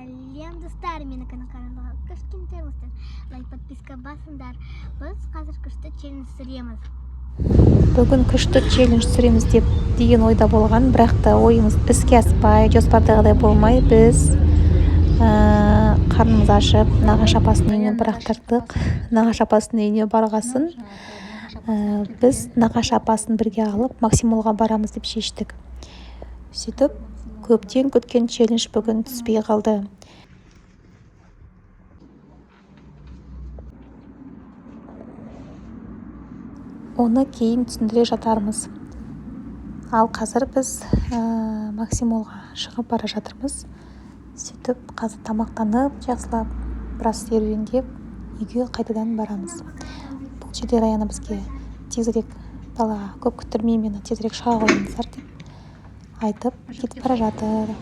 Сәлем, достар! Менің каналыма кішкентаймыздар. Лайк, подписка басыңдар. Біз қазір күшті челлендж түсіреміз. Бүгін күшті челлендж түсіреміз деп деген ойда болған, бірақ та ойымыз іске аспай, жоспардағыдай болмай, біз қарнымыз ашып, нағашы апасының үйіне бірақ тарттық. Нағашы апасының үйіне барғасын, біз нағашы апасын бірге алып, Максимолға барамыз деп шештік. Сөйтіп, көптен күткен челлендж бүгін түспей қалды. Оны кейін түсіндіре жатармыз. Ал қазір біз Максимолға шығып бара жатырмыз. Сөйтіп, қазір тамақтанып, жақсылап біраз серуендеп, үйге қайтадан барамыз. Бұл жерде Раяна бізге тезірек далаға, көп күттірмей, мені тезірек шыға қойыңыздар деп айтып кетіп бара жатыр.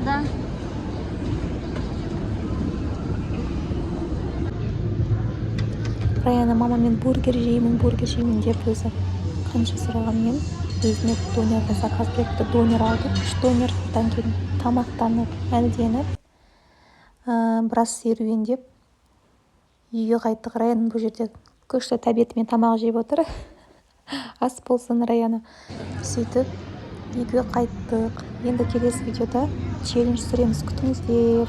Да. Раяна «Мама, мен бургер жеймін, бургер жеймін» деп өзі қанша сұрағанмен, өзіне донерді заказ беріпті. Донер алды, үш донер. Одан кейін тамақтанып, әлденіп, біраз серуендеп, үйге қайттық. Раяна бұл жерде күшті тәбетімен тамақ жеп отыр. Ас болсын, Раяна! Сөйтіп, үйге қайттық. Енді келесі видеода челлендж түсіреміз, күтіңіздер.